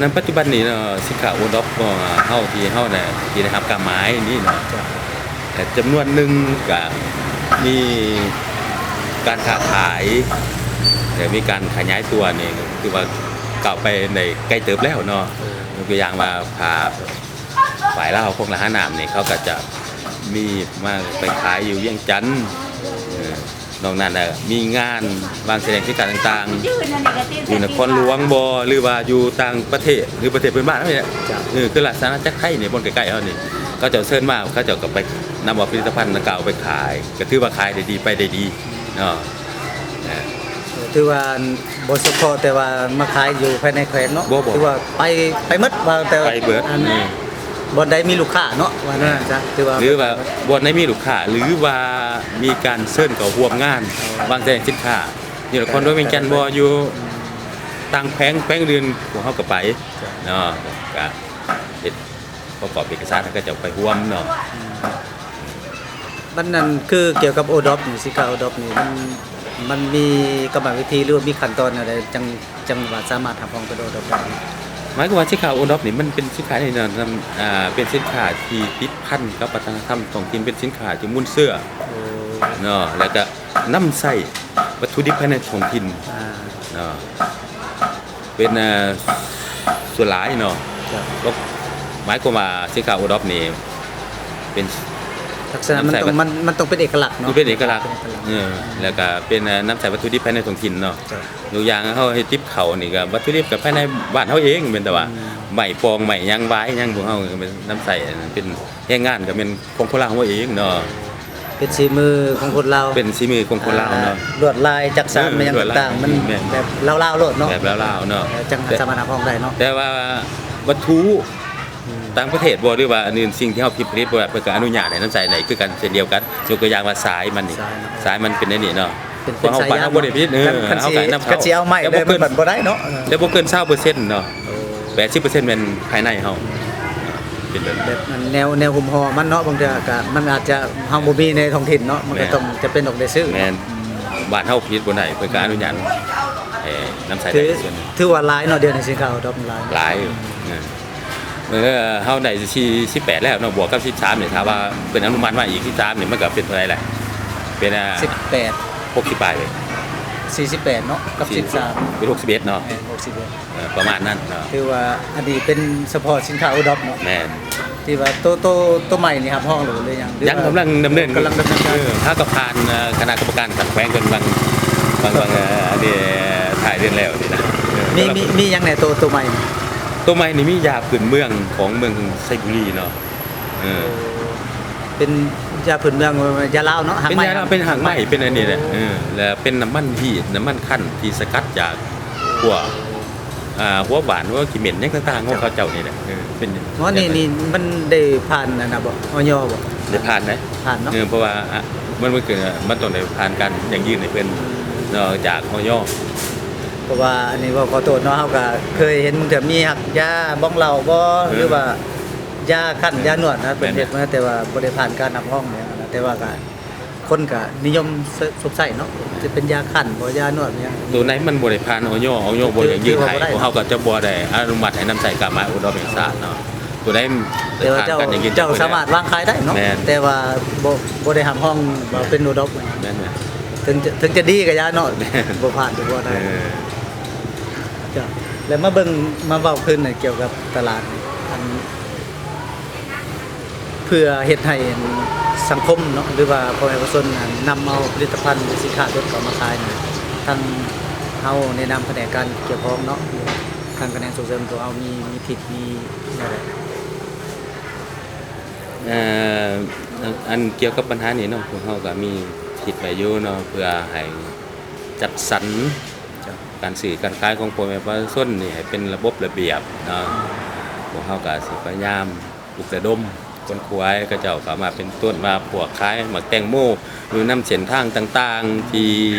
ນຳປັດຈຸບັນນີ້ເນາະ ສິນຄ້າໂອດອບຂອງເຮົາ ທີ່ເຮົານະ ທີ່ໄດ້ຮັບການໝາຍນີ້ເນາະ ເຈົ້າ ເອີ ຈຳນວນໜຶ່ງກະມີການຄ້າຂາຍ ແລະ ມີການຂະຫຍາຍຕົວນີ້ ຖືວ່າກ້າວໄປໄດ້ໄກເຕີບແລ້ວເນາະ ເອີ ຍົກຕົວຢ່າງວ່າ ພາ ຝ່າຍລາວຂອງລະຫານ້ຳນີ້ ເຂົາກໍຈະມີມາໄປຂາຍຢູ່ວຽງຈັນ ເອີ ນອກນັ້ນນະ ມີງານວາງສະແດງສິນຄ້າຕ່າງໆ ຢູ່ນະຄອນຫຼວງບໍ ຫຼືວ່າຢູ່ຕ່າງປະເທດ ຫຼືປະເທດເພື່ອນບ້ານເຮົານີ້ແຫຼະ ເອີ ຄືລາຊະອານາຈັກໄທນີ້ ບ່ອນໃກ້ໆເຮົານີ້ ເຂົາເຈົ້າເຊີນມາ ເຂົາເຈົ້າກໍໄປນຳເອົາຜະລິດຕະພັນດັ່ງກ່າວໄປຂາຍ ກໍຖືວ່າຂາຍໄດ້ດີ ໄປໄດ້ດີເນາະ ເອີ ຖືວ່າ ບໍ່ສະເພາະແຕ່ວ່າມາຂາຍຢູ່ພາຍໃນແຂວງເນາະ ບໍ່ ບໍ່ ຖືວ່າໄປ ໄປໝົດ ວ່າແຕ່ ໄປເບິດ ອັນ ເອີ ບ່ອນໃດມີລູກຄ້າເນາະ ວ່າແນວນັ້ນຊະ ຖືວ່າ ຫຼືວ່າບ່ອນໃດມີລູກຄ້າ ຫຼືວ່າມີການເຊີນເຂົ້າຮ່ວມງານ ເອີ ວາງສະແດງສິນຄ້າ ຢູ່ນະຄອນຫຼວງວຽງຈັນບໍ ຢູ່ ອືມ ຕ່າງແຂວງ ແຂວງອື່ນ ພວກເຮົາກໍໄປ ເຈົ້າ ເນາະ ກະເຮັດ ປະກອບເອກະສານໃຫ້ເຂົາເຈົ້າໄປຮ່ວມເນາະ ອືມ ມັນນັ້ນຄືກ່ຽວກັບໂອດອບນີ້ ສິນຄ້າໂອດອບນີ້ ມັນ ມັນມີກຳມະວິທີ ຫຼືວ່າມີຂັ້ນຕອນແນວໃດ ຈັ່ງ ຈັ່ງວ່າສາມາດຮັບຮອງເປັນໂອດອບໄດ້? ໝາຍຄວາມວ່າສິນຄ້າໂອດອບນີ້ ມັນເປັນສິນຄ້າໃນນາມ ເປັນສິນຄ້າທີ່ຕິດພັນກັບວັດທະນະທຳທ້ອງຖິ່ນ ເປັນສິນຄ້າທີ່ມູນເຊື້ອ ໂອ້ ເນາະ ແລ້ວກະນຳໃຊ້ວັດຖຸດິບພາຍໃນທ້ອງຖິ່ນ ອ່າ ເນາະ ເປັນ ເອີ ສ່ວນຫຼາຍເນາະ ເຈົ້າ ກໍໝາຍຄວາມວ່າສິນຄ້າໂອດອບນີ້ເປັນ ລັກສະນະມັນຕ້ອງ ນຳໃຊ້ວັດ ມັນ ມັນຕ້ອງເປັນເອກະລັກເນາະ ເປັນເອກະລັກ ເປັນເອກະລັກ ເອີ ແລ້ວກະເປັນ ເອີ ນຳໃຊ້ວັດຖຸດິບພາຍໃນທ້ອງຖິ່ນເນາະ ເຈົ້າ ຍົກຢ່າງເຮົາເຮັດຕິບເຂົ້ານີ້ກະວັດຖຸດິບກະພາຍໃນບ້ານເຮົາເອງ ແມ່ນແຕ່ວ່າ ອືມ ໄມ້ປອງໄມ້ຫຍັງຫວາຍຫຍັງ ພວກເຮົາກະນຳໃຊ້ ເປັນແຮງງານກະແມ່ນຂອງຄົນລາວເຮົາເອງເນາະ ເປັນສີມືຂອງຄົນລາວ ເປັນສີມືຂອງຄົນລາວເນາະ ອ່າ ລວດລາຍຈັກສານ ເອີ ມາຫຍັງຕ່າງໆ ມັນແບບລາວໆໂລດເນາະ ແບບລາວໆເນາະ ເອີ ຈັ່ງສາມາດຮັບຮອງໄດ້ເນາະ ແຕ່ວ່າວັດຖຸ ອືມ ຕ່າງປະເທດບໍ ຫຼືວ່າອັນອື່ນ ສິ່ງທີ່ເຮົາຜະລິດບໍ່ໄດ້ ເພິ່ນກໍອະນຸຍາດໃຫ້ນຳໃຊ້ໄດ້ຄືກັນເຊັ່ນດຽວກັນ ຍົກຕົວຢ່າງວ່າສາຍມັນນີ້ ສາຍມັນ ສາຍມັນເປັນແນວນີ້ເນາະ ເປັນ ເປັນ ເພາະເຮົາ ສາຍຢາງ ເຮົາບໍ່ໄດ້ຜະລິດ ເອີ ເຮົາກໍນຳເຂົ້າ ຄັນຊິເອົາໄມ້ເລີຍ ມັນບໍ່ໄດ້ເນາະ ເອີ ແຕ່ບໍ່ເກີນຊາວເປີເຊັນເນາະ ໂອ້ ແປດສິບເປີເຊັນແມ່ນພາຍໃນເຮົາ ເປັນແບບ ແບບແນວ ແນວຫຸ້ມຫໍ່ມັນເນາະ ບາງເທື່ອກໍມັນອາດຈະ ເຮົາບໍ່ມີໃນທ້ອງຖິ່ນເນາະ ມັນກໍ ແມ່ນ ຕ້ອງຈຳເປັນຕ້ອງໄດ້ຊື້ ແມ່ນ ເນາະ ອືມ ບ້ານເຮົາຜະລິດບໍ່ໄດ້ ເພິ່ນກໍອະນຸຍາດໃຫ້ນຳໃຊ້ໄດ້ ຄື ຖືວ່າຫຼາຍເນາະ ດຽວນີ້ສິນຄ້າໂອດອບຫຼາຍ ຫຼາຍ ອືມ ເອີ ເອີ ເຮົາໄດ້ສີ່ສິບແປດແລ້ວເນາະ ບວກກັບສິບສາມນີ້ ຖ້າວ່າເພິ່ນອະນຸມັດມາອີກສິບສາມນີ້ ມັນກໍເປັນເທົ່າໃດລະ ເປັນ ອ່າ ສິບແປດ ຫົກສິບປາຍເລີຍ ສີ່ສິບແປດເນາະ ກັບສິບສາມ ເປັນຫົກສິບເອັດເນາະ ແມ່ນ ຫົກສິບເອັດ ເອີ ປະມານນັ້ນເນາະ ຖືວ່າອັນນີ້ເປັນສະເພາະສິນຄ້າໂອດອບເນາະ ແມ່ນ ທີ່ວ່າໂຕ ໂຕ ໂຕໃໝ່ນີ້ຮັບຮອງແລ້ວ ຫຼືຍັງ? ຍັງ ກຳລັງດຳເນີນ ກຳລັງດຳເນີນການ ເອີ ຫາກໍຜ່ານ ເອີ ຄະນະກຳມະການຂັ້ນແຂວງເພິ່ນຫວ່າງ ຫວ່າງ ຫວ່າງ ເອີ ອັນນີ້ ທ້າຍເດືອນແລ້ວນີ້ນະ ເອີ ມີ ມີ ມີຫຍັງແດ່ ໂຕ ໂຕໃໝ່ນີ້? ໂຕໃໝ່ນີ້ມີຢາພື້ນເມືອງຂອງເມືອງໄຊບູລີເນາະ ເອີ ເປັນຢາພື້ນເມືອງ ຢາລາວເນາະ ເປັນຢາລາວ ເປັນຮາກໄມ້ ເປັນອັນນີ້ແຫຼະ ເອີ ແລ້ວເປັນນ້ຳມັນຮີດ ນ້ຳມັນຄັນທີ່ສະກັດຈາກ ພວກ ອ່າ ຫົວຫວ່ານ ຫົວຂີ້ເໝັນ ຫຍັງຕ່າງໆຂອງເຂົາເຈົ້ານີ້ແຫຼະ ເອີ ເປັນ ອໍ ນີ້ ນີ້ມັນໄດ້ຜ່ານອັນນັ້ນບໍ່ ອອຍ ບໍ່? ໄດ້ຜ່ານເດ້ ຜ່ານເນາະ ເອີ ເພາະວ່າ ອ່າ ມັນ ມັນຄື ມັນຕ້ອງໄດ້ຜ່ານການຢັ້ງຢືນໃຫ້ເພິ່ນເນາະ ຈາກ ອອຍ ເພາະວ່າອັນນີ້ເວົ້າຂໍໂທດເນາະ ເຮົາກໍເຄີຍເຫັນບາງເທື່ອມີຮັກຢາບ້ອງເຫຼົ້າບໍ່ ເອີ ຫຼືວ່າຢາຄັນ ຢານວດນະ ເພິ່ນເຮັດມາ ແຕ່ວ່າບໍ່ໄດ້ຜ່ານການຮັບຮອງຫຍັງນະ ແຕ່ວ່າກໍ ຄົນກໍນິຍົມ ຊ- ຊົບໃຊ້ເນາະ ຈະເປັນຢາຄັນບໍ່ ຢານວດຫຍັງ ໂຕໃດມັນບໍ່ໄດ້ຜ່ານ ອອຍ ອອຍ ບໍ່ໄດ້ຍື່ນໃຫ້ ພວກເຮົາກໍຈະບໍ່ໄດ້ອະນຸມັດໃຫ້ນຳໃຊ້ການໝາຍໂອດອບແຫ່ງຊາດເນາະ ໂຕໃດ ແຕ່ວ່າເຈົ້າ ເຈົ້າສາມາດວາງຂາຍໄດ້ເນາະ ແຕ່ວ່າບໍ່ ບໍ່ໄດ້ຮັບຮອງວ່າເປັນໂອດອບ ແມ່ນໆ ເຖິງຈະ ເຖິງຈະດີກໍຢ່າເນາະ ບໍ່ຜ່ານກໍບໍ່ໄດ້ ເອີ ເຈົ້າ ແລ້ວມາເບິ່ງ ມາເວົ້າຄືນກ່ຽວກັບຕະຫຼາດ ອັນ ເພື່ອເຮັດໃຫ້ສັງຄົມເນາະ ຫຼືວ່າພໍ່ແມ່ປະຊາຊົນນຳເອົາຜະລິດຕະພັນ ຫຼື ສິນຄ້າສົດເຂົ້າມາຂາຍນີ້ ທາງເຮົາໃນນາມພະແນກການກ່ຽວຂ້ອງເນາະ ທາງຂະແໜງສົ່ງເສີມຂອງເຮົາມີ ມີທິດ ມີແນວໃດ? ເອີ ອັນ ອັນກ່ຽວກັບບັນຫານີ້ເນາະ ພວກເຮົາກໍມີຄິດໄວ້ຢູ່ເນາະ ເພື່ອໃຫ້ຈັດສັນ ເຈົ້າ ການຊື້ການຂາຍຂອງພໍ່ແມ່ປະຊາຊົນນີ້ໃຫ້ເປັນລະບົບລະບຽບເນາະ ພວກເຮົາກໍຊິພະຍາຍາມປຸກລະດົມຄົນຂວາຍເຂົາເຈົ້າເຂົ້າມາ ເປັນຕົ້ນວ່າພວກຂາຍໝາກແຕງໂມຢູ່ນຳເສັ້ນທາງຕ່າງໆ ທີ່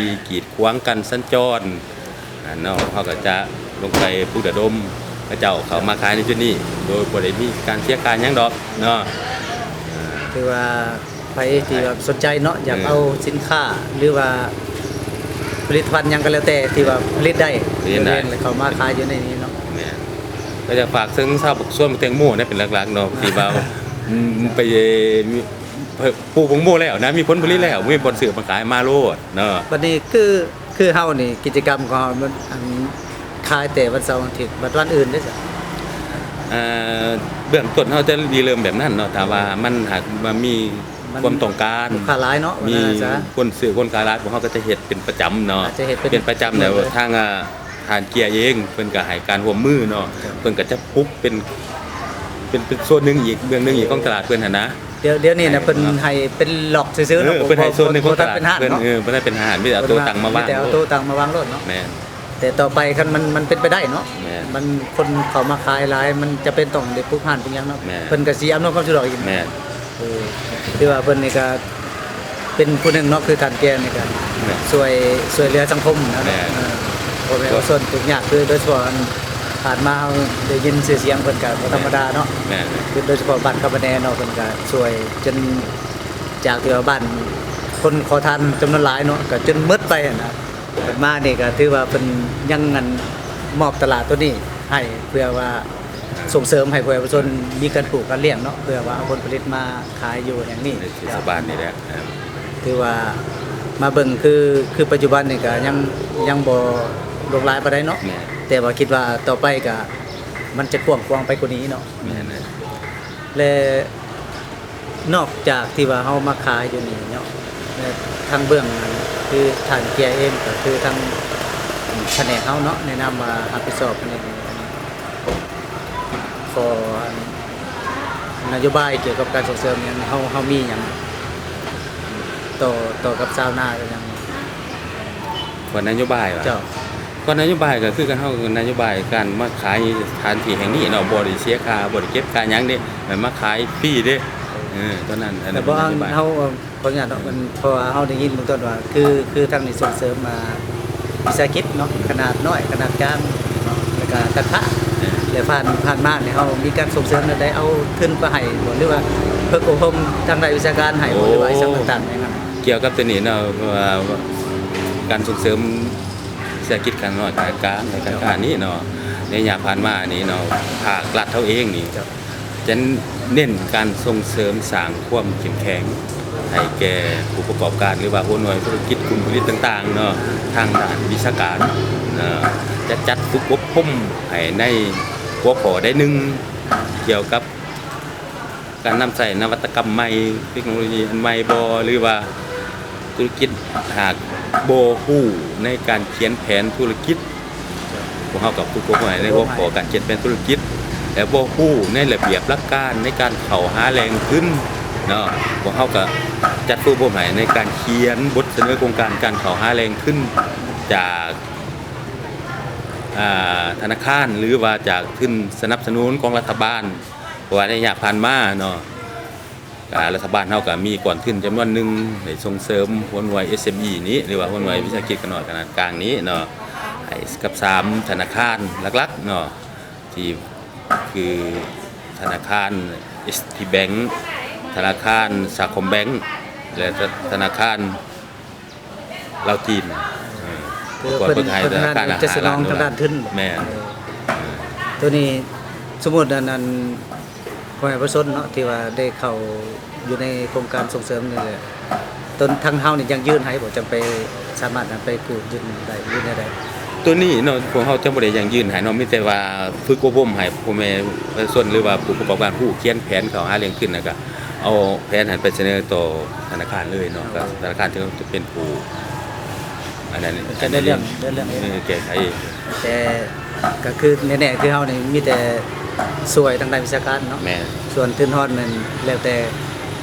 ກີດຂວາງການສັນຈອນ ອັນເນາະ ເຮົາກໍຈະລົງໄປປຸກລະດົມເຂົາເຈົ້າເຂົ້າມາຂາຍໃນຈຸດນີ້ ໂດຍບໍ່ໄດ້ມີການເສຍຄ່າຫຍັງດອກເນາະ. ຖືວ່າໃຜທີ່ແບບສົນໃຈເນາະ ຢາກເອົາສິນຄ້າ ຫຼືວ່າຜະລິດຕະພັນຫຍັງກໍແລ້ວແຕ່ທີ່ວ່າຜະລິດໄດ້ ຜະລິດໄດ້ ແລ້ວເຂົ້າມາຂາຍຢູ່ໃນນີ້ເນາະ. ແມ່ນ ກໍຢາກຝາກເຖິງຊາວສວນແຕງໂມນະ ເປັນຫຼັກໆເນາະ ທີ່ວ່າ ອືມ ໄປ ເອີ ມີ ປູກແຕງໂມແລ້ວນະ ມີຜົນຜະລິດແລ້ວ ມີບ່ອນຊື້ບ່ອນຂາຍມາໂລດເນາະ. ບັດນີ້ຄື ຄືເຮົານີ້ ກິດຈະກຳຂອງເຮົາມັນ ອັນ ຂາຍແຕ່ວັນເສົາວັນອາທິດ ບັດວັນອື່ນເດ້? ເອີ ເບື້ອງຕົ້ນເຮົາຈະລິເລີ່ມແບບນັ້ນເນາະ ຖ້າວ່າມັນຫາກວ່າມີ ມັນ ຄວາມຕ້ອງການ ລູກຄ້າຫຼາຍເນາະ ມີ ວ່າຊັ້ນຊະ ຄົນຊື້ຄົນຂາຍຫຼາຍ ພວກເຮົາກໍຈະເຮັດເປັນປະຈຳເນາະ ເຮັດເປັນປະຈຳແລ້ວ ທາງ ອາ ທ່ານເກຍເອງ ເພິ່ນກໍໃຫ້ການຮ່ວມມືເນາະ ເພິ່ນກໍຈະປຸກເປັນ ເປັນ ເປັນໂຊນໜຶ່ງອີກ ເບື້ອງໜຶ່ງອີກຂອງຕະຫຼາດເພິ່ນຫັ້ນນະ. ດຽວ ດຽວນີ້ນະ ເພິ່ນໃຫ້ເປັນລັອກຊື່ໆເນາະ ເອີ ເພິ່ນໃຫ້ໂຊນໜຶ່ງຂອງຕະຫຼາດເພິ່ນ ເອີ ເພິ່ນໃຫ້ເປັນຮ້ານ ມີແຕ່ເອົາໂຕະຕັ້ງມາວາງໂລດ ເພິ່ນວ່າມີແຕ່ເອົາໂຕະຕັ້ງມາວາງໂລດເນາະ. ແມ່ນ ແຕ່ຕໍ່ໄປຄັນມັນ ມັນເປັນໄປໄດ້ເນາະ ແມ່ນ ມັນຄົນເຂົ້າມາຂາຍຫຼາຍ ມັນຈຳເປັນຕ້ອງໄດ້ປຸກຮ້ານປຸກຫຍັງເນາະ ແມ່ນ ເພິ່ນກໍຊິອຳນວຍຄວາມສະດວກອີກ ແມ່ນ ເອີ ຖືວ່າເພິ່ນນີ້ກໍເປັນຜູ້ໜຶ່ງເນາະ ຄືທ່ານແກນີ້ກໍ ແມ່ນ ຊ່ວຍ ຊ່ວຍເຫຼືອສັງຄົມນະ ແມ່ນ ເອີ ພໍ່ແມ່ປະຊາຊົນທຸກຍາກ ຄືໂດຍສະເພາະອັນຜ່ານມາເຮົາໄດ້ຍິນຊື່ສຽງເພິ່ນກໍບໍ່ທຳມະດາເນາະ ແມ່ນ ຄືໂດຍສະເພາະບ້ານຄຳປະແນເນາະ ເພິ່ນກໍຊ່ວຍຈົນ ຈາກທີ່ວ່າບ້ານຄົນຂໍທານຈຳນວນຫຼາຍເນາະ ກໍຈົນໝົດໄປຫັ້ນນະ ມານີ້ກໍຖືວ່າເພິ່ນຍັງ ອັນ ມອບຕະຫຼາດໂຕນີ້ໃຫ້ ເພື່ອວ່າສົ່ງເສີມໃຫ້ພວກປະຊາຊົນມີການປູກການລ້ຽງເນາະ ເພື່ອວ່າເອົາຜົນຜະລິດມາຂາຍຢູ່ແຫ່ງນີ້ ໃນເທດສະບານນີ້ແຫຼະ. ຖືວ່າມາເບິ່ງຄື ຄືປັດຈຸບັນນີ້ກໍຍັງ ຍັງບໍ່ຫຼວງຫຼາຍປານໃດເນາະ ແມ່ນ ແຕ່ວ່າຄິດວ່າຕໍ່ໄປກໍມັນຈະກວ້າງຂວາງໄປກວ່ານີ້ເນາະ ແມ່ນ ແລະ ນອກຈາກທີ່ວ່າເຮົາມາຂາຍຢູ່ນີ້ເນາະ ແລະ ທາງເບື້ອງ ອັນ ຄືທ່ານເກຍເອງ ກໍຄືທາງພະແນກເຮົາເນາະ ໃນນາມວ່າຮັບຜິດຊອບພະແນກນີ້ ຂໍ ອັນ ນະໂຍບາຍກ່ຽວກັບການສົ່ງເສີມຫຍັງ ເຮົາ ເຮົາມີຫຍັງຕໍ່ ຕໍ່ກັບຊາວນາ ຫຼືຫຍັງ? ວ່ານະໂຍບາຍຫວາ? ເຈົ້າ ວ່ານະໂຍບາຍກໍຄືກັນ ເຮົານະໂຍບາຍການມາຂາຍສະຖານທີ່ແຫ່ງນີ້ເນາະ ບໍ່ໄດ້ເສຍຄ່າ ບໍ່ໄດ້ເກັບຄ່າຫຍັງເດ້ ແມ່ນມາຂາຍຟຣີເດ້. ເອີ ຕອນນັ້ນ ອັນ ແຕ່ບໍ່ ນະໂຍບາຍ ເຮົາ ເອີ ຂໍອະນຸຍາດເນາະ ມັນ ເພາະວ່າເຮົາໄດ້ຍິນເບື້ອງຕົ້ນວ່າ ຄື ຄືທາງນີ້ສົ່ງເສີມມາວິສາຫະກິດເນາະ ຂະໜາດນ້ອຍ ຂະໜາດກາງເນາະ ແລ້ວກະການຄ້າ ເອີ ແລະ ຜ່ານ ຜ່ານມານີ້ເຮົາມີການສົ່ງເສີມແນວໃດ ເອົາທຶນໄປໃຫ້ບໍ່ ຫຼືວ່າຝຶກອົບຮົມທາງດ້ານວິຊາການໃຫ້ບໍ່ ໂອ້ ຫຼືວ່າອີ່ຫຍັງຕ່າງໆ ແມ່ນຫຍັງ? ກ່ຽວກັບໂຕນີ້ເນາະ ເພາະວ່າການສົ່ງເສີມ ເສດຖະກິດຂະໜາດນ້ອຍຂະໜາດກາງ ແລະ ການຄ້ານີ້ເນາະ ໃນໄລຍະຜ່ານມານີ້ເນາະ ພາກລັດເຮົາເອງນີ້ ຈະເນັ້ນການສົ່ງເສີມສ້າງຄວາມເຂັ້ມແຂງໃຫ້ແກ່ຜູ້ປະກອບການ ຫຼືວ່າຫົວໜ່ວຍທຸລະກິດກຸ່ມຜະລິດຕ່າງໆເນາະ ທາງດ້ານວິຊາການເນາະ ຈະຈັດຝຶກອົບຮົມໃຫ້ໃນຫົວຂໍ້ໃດໜຶ່ງ ກ່ຽວກັບ ການນຳໃຊ້ນະວັດຕະກຳໃໝ່ ເຕັກໂນໂລຢີອັນໃໝ່ບໍ່ ຫຼືວ່າທຸລະກິດຫາກບໍ່ຮູ້ໃນການຂຽນແຜນທຸລະກິດ ພວກເຮົາກໍຝຶກອົບຮົມໃຫ້ໃນຫົວຂໍ້ການຂຽນແຜນທຸລະກິດ ແລະ ບໍ່ຮູ້ໃນລະບຽບຫຼັກການໃນການເຂົ້າຫາແຫຼ່ງທຶນເນາະ ພວກເຮົາກໍຈັດຝຶກອົບຮົມໃຫ້ໃນການຂຽນບົດສະເໜີໂຄງການການເຂົ້າຫາແຫຼ່ງທຶນຈາກ ອ່າ ທະນາຄານ ຫຼືວ່າຈາກທຶນສະໜັບສະໜູນຂອງລັດຖະບານ. ເພາະວ່າໃນໄລຍະຜ່ານມາເນາະ ກະລັດຖະບານເຮົາກະມີກ້ອນທຶນຈຳນວນໜຶ່ງ ໄດ້ສົ່ງເສີມຫົວໜ່ວຍ ເອສເອັມອີ ນີ້ ຫຼືວ່າຫົວໜ່ວຍວິສາຫະກິດຂະໜາດນ້ອຍຂະໜາດກາງນີ້ເນາະ ໃຫ້ກັບສາມທະນາຄານຫຼັກໆເນາະ ທີ່ຄືທະນາຄານ ເອສທີ Bank ທະນາຄານ Sacombank ແລະ ທະນາຄານ ລາວຈີນ ເອີ ຄືເພິ່ນ ເພິ່ນໃຫ້ ເພິ່ນ ທະນາຄານ ຈະສະໜອງທາງດ້ານທຶນ ແມ່ນ ເອີ ໂຕນີ້ສົມມຸດອັນ ອັນ ພໍ່ແມ່ປະຊາຊົນເນາະ ທີ່ວ່າໄດ້ເຂົ້າຢູ່ໃນໂຄງການສົ່ງເສີມນີ້ແຫຼະ ຕົນທາງເຮົານີ້ຢັ້ງຢືນໃຫ້ບໍ່ ຈັ່ງໄປສາມາດນຳໄປກູ້ຢືມໄດ້ ຫຼືແນວໃດ? ໂຕນີ້ເນາະ ພວກເຮົາຈະບໍ່ໄດ້ຢັ້ງຢືນໃຫ້ເນາະ ມີແຕ່ວ່າຝຶກອົບຮົມໃຫ້ພໍ່ແມ່ປະຊາຊົນ ຫຼືວ່າຜູ້ປະກອບການຮູ້ຂຽນແຜນເຂົ້າຫາແຫຼ່ງທຶນ ແລ້ວກະ ເອົາແຜນຫັ້ນໄປສະເໜີຕໍ່ທະນາຄານເລີຍເນາະ ກໍທະນາຄານຈະເປັນຜູ້ ອັນນັ້ນ ຈະໄດ້ເລື່ອງ ເລື່ອງເອງ ເອີ ແກ້ໄຂເອງ ແຕ່ກໍຄືແນ່ໆ ຄືເຮົານີ້ມີແຕ່ຊ່ວຍທາງດ້ານວິຊາການເນາະ ແມ່ນ ສ່ວນທຶນຮອນແມ່ນແລ້ວແຕ່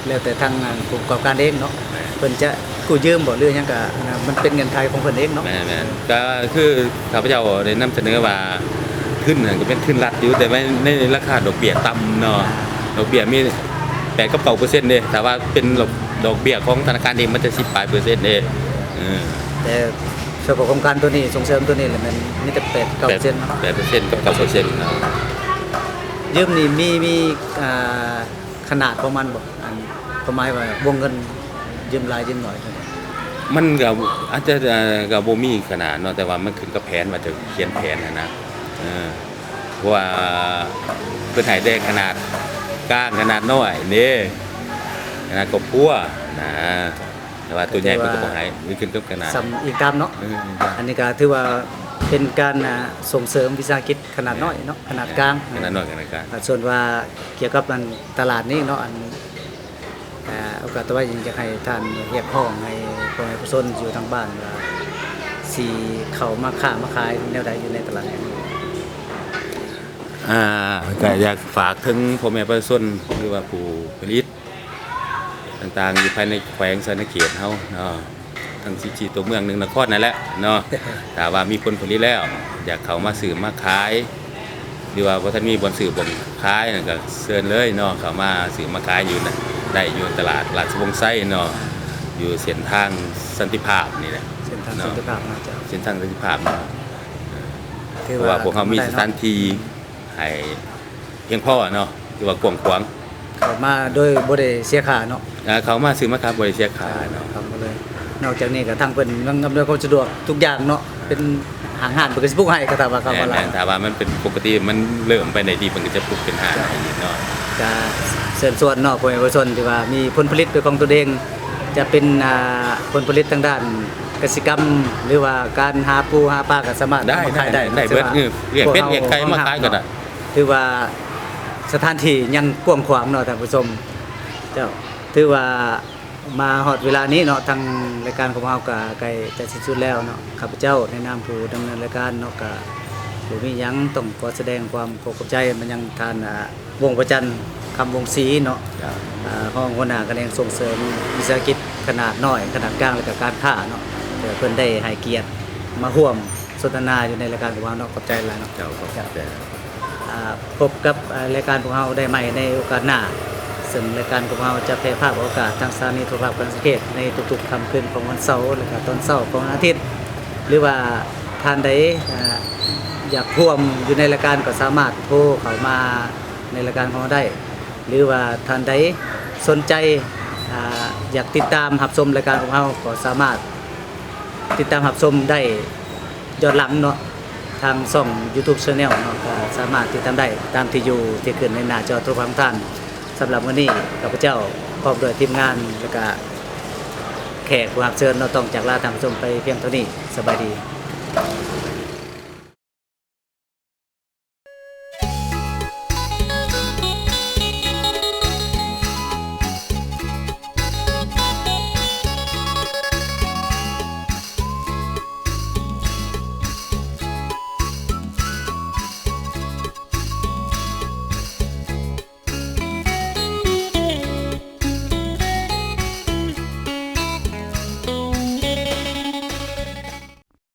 ແລ້ວແຕ່ທາງ ອັນ ຜູ້ປະກອບການເອງເນາະ ແມ່ນ ເພິ່ນຈະກູ້ຢືມບໍ່ ຫຼືຫຍັງກໍ ອັນນັ້ນມັນເປັນເງື່ອນໄຂຂອງເພິ່ນເອງເນາະ ແມ່ນໆ ກໍຄືຂ້າພະເຈົ້າໄດ້ນຳສະເໜີວ່າ ທຶນຫັ້ນກໍແມ່ນທຶນລັດຢູ່ ແຕ່ວ່າໃນລາຄາດອກເບ້ຍຕ່ຳເນາະ ດອກເບ້ຍມີແປດກັບເກົ້າເປີເຊັນເດ້. ຖ້າວ່າເປັນດອກເບ້ຍຂອງທະນາຄານເອງ ມັນຈະສິບປາຍເປີເຊັນເດ້. ເອີ ແຕ່ສະເພາະໂຄງການໂຕນີ້ ສົ່ງເສີມໂຕນີ້ລະແມ່ນມີແຕ່ແປດເກົ້າເປີເຊັນເນາະ ແປດເປີເຊັນກັບເກົ້າເປີເຊັນເນາະ. ຢືມນີ້ມີ ມີ ອ່າ ຂະໜາດຂອງມັນບໍ່? ອັນ ຄວາມໝາຍວ່າວົງເງິນຢືມຫຼາຍຢືມໜ້ອຍເທົ່າໃດ? ມັນກໍອາດຈະ ເອີ ກໍບໍ່ມີຂະໜາດເນາະ ແຕ່ວ່າມັນຂຶ້ນກັບແຜນວ່າຈະຂຽນແຜນຫັ້ນນະ ເອີ ເພາະວ່າເພິ່ນໃຫ້ແຕ່ຂະໜາດກາງ ຂະໜາດນ້ອຍເດ້ ຂະໜາດຄອບຄົວນະ ແຕ່ວ່າຕົວໃຫຍ່ເພິ່ນກໍບໍ່ໃຫ້ ມັນຂຶ້ນກັບຂະໜາດ ສ່ຳອີງຕາມເນາະ. ເອີ ອີງຕາມ ອັນນີ້ກໍຖືວ່າເປັນການ ອ່າ ສົ່ງເສີມວິສາຫະກິດຂະໜາດນ້ອຍເນາະ ຂະໜາດກາງ ຂະໜາດນ້ອຍ ຂະໜາດກາງ. ອ່າ ສ່ວນວ່າກ່ຽວກັບອັນຕະຫຼາດນີ້ເນາະ ອັນ ອ່າ ໂອກາດຕໍ່ໄປຢາກໃຫ້ທ່ານຮຽກຮ້ອງໃຫ້ພໍ່ແມ່ປະຊາຊົນຢູ່ທາງບ້ານວ່າ ຊິເຂົ້າມາຄ້າມາຂາຍແນວໃດຢູ່ໃນຕະຫຼາດແຫ່ງນີ້? ອ່າ ກໍຢາກຝາກເຖິງພໍ່ແມ່ປະຊາຊົນ ຫຼືວ່າຜູ້ຜະລິດຕ່າງໆ ຢູ່ພາຍໃນແຂວງສະຫວັນນະເຂດເຮົາເນາະ ທັງສິບສີ່ຕົວເມືອງ ໜຶ່ງນະຄອນນັ້ນແຫຼະເນາະ ຖ້າວ່າມີຜົນຜະລິດແລ້ວ ຢາກເຂົ້າມາຊື້ມາຂາຍ ຫຼືວ່າບໍ່ທັນມີບ່ອນຊື້ບ່ອນຂາຍນັ້ນ ກໍເຊີນເລີຍເນາະ ເຂົ້າມາຊື້ມາຂາຍຢູ່ນະ ໄດ້ຢູ່ຕະຫຼາດລາຊະວົງໄຊເນາະ ຢູ່ເສັ້ນທາງສັນຕິພາບນີ້ແຫຼະ ເສັ້ນທາງສັນຕິພາບເນາະ ເສັ້ນທາງສັນຕິພາບເນາະ. ຖືວ່າພວກເຮົາມີສະຖານທີ່ໃຫ້ພຽງພໍເນາະ ຖືວ່າກວ້າງຂວາງ ເຂົ້າມາໂດຍບໍ່ໄດ້ເສຍຄ່າເນາະ. ອ່າ ເຂົ້າມາຊື້ມາຂາຍບໍ່ໄດ້ເສຍຄ່າເນາະ ເຂົ້າມາເລີຍ. ນອກຈາກນີ້ກໍທາງເພິ່ນຍັງອຳນວຍຄວາມສະດວກທຸກຢ່າງເນາະ ເປັນຫ້າງຮ້ານເພິ່ນກໍຊິປຸກໃຫ້ ກໍຖ້າວ່າເຂົ້າມາຫຼາຍ ຖ້າວ່າມັນເປັນປົກກະຕິ ມັນເລີ່ມໄປໄດ້ດີ ເພິ່ນກໍຈະປຸກເປັນຫ້າງໃຫ້ອີກເນາະ. ກໍເຊີນຊວນເນາະ ພໍ່ແມ່ປະຊາຊົນທີ່ວ່າມີຜົນຜະລິດເປັນຂອງຕົນເອງ ຈະເປັນ ອ່າ ຜົນຜະລິດທາງດ້ານກະສິກຳ ຫຼືວ່າການຫາປູຫາປາກໍສາມາດເອົາມາຂາຍໄດ້ ໄດ້ເບິດ ເອີ ລ້ຽງເປັດລ້ຽງໄກ່ມາຂາຍກໍໄດ້. ຖືວ່າສະຖານທີ່ຍັງກວ້າງຂວາງເນາະທ່ານຜູ້ຊົມ ເຈົ້າ ຖືວ່າມາຮອດເວລານີ້ເນາະ ທາງລາຍການຂອງເຮົາກໍໃກ້ຈະສິ້ນສຸດແລ້ວເນາະ. ຂ້າພະເຈົ້າໃນນາມຜູ້ດຳເນີນລາຍການເນາະ ກໍບໍ່ມີຫຍັງ ຕ້ອງຂໍສະແດງຄວາມຂອບໃຈມາຍັງທ່ານ ອ່າ ວົງພະຈັນ ຄຳວົງສີເນາະ ເຈົ້າ ອ່າ ຮອງຫົວໜ້າຂະແໜງສົ່ງເສີມວິສາຫະກິດຂະໜາດນ້ອຍ ຂະໜາດກາງ ແລະ ກະການຄ້າເນາະ ທີ່ເພິ່ນໄດ້ໃຫ້ກຽດມາຮ່ວມສົນທະນາຢູ່ໃນລາຍການຂອງເຮົາເນາະ. ຂອບໃຈຫຼາຍເນາະ ເຈົ້າ ຂອບໃຈ. ອ່າ ພົບກັບ ອ່າ ລາຍການພວກເຮົາໄດ້ໃໝ່ໃນໂອກາດໜ້າ ເຊິ່ງລາຍການຂອງເຮົາຈະແຜ່ພາບອອກອາກາດທາງສະຖານີໂທລະພາບແຂວງສະຫວັນນະເຂດ ໃນທຸກໆຄ່ຳຄືນຂອງວັນເສົາ ແລະ ກະຕອນເຊົ້າຂອງວັນອາທິດ ຫຼືວ່າທ່ານໃດ ອ່າ ຢາກຮ່ວມຢູ່ໃນລາຍການກໍສາມາດໂທເຂົ້າມາໃນລາຍການຂອງເຮົາໄດ້ ຫຼືວ່າທ່ານໃດສົນໃຈ ອ່າ ຢາກຕິດຕາມຮັບຊົມລາຍການຂອງເຮົາ ກໍສາມາດຕິດຕາມຮັບຊົມໄດ້ຍ້ອນຫຼັງເນາະ ທາງຊ່ອງ YouTube Channel ເນາະ ກໍສາມາດຕິດຕາມໄດ້ຕາມທີ່ຢູ່ທີ່ຂຶ້ນໃນໜ້າຈໍໂທລະພາບຂອງທ່ານ. ສຳລັບມື້ນີ້ ຂ້າພະເຈົ້າພ້ອມດ້ວຍທີມງານ ແລະ ກະແຂກຜູ້ຮັບເຊີນເນາະ ຕ້ອງຈາກລາທ່ານຜູ້ຊົມໄປພຽງເທົ່ານີ້. ສະບາຍດີ.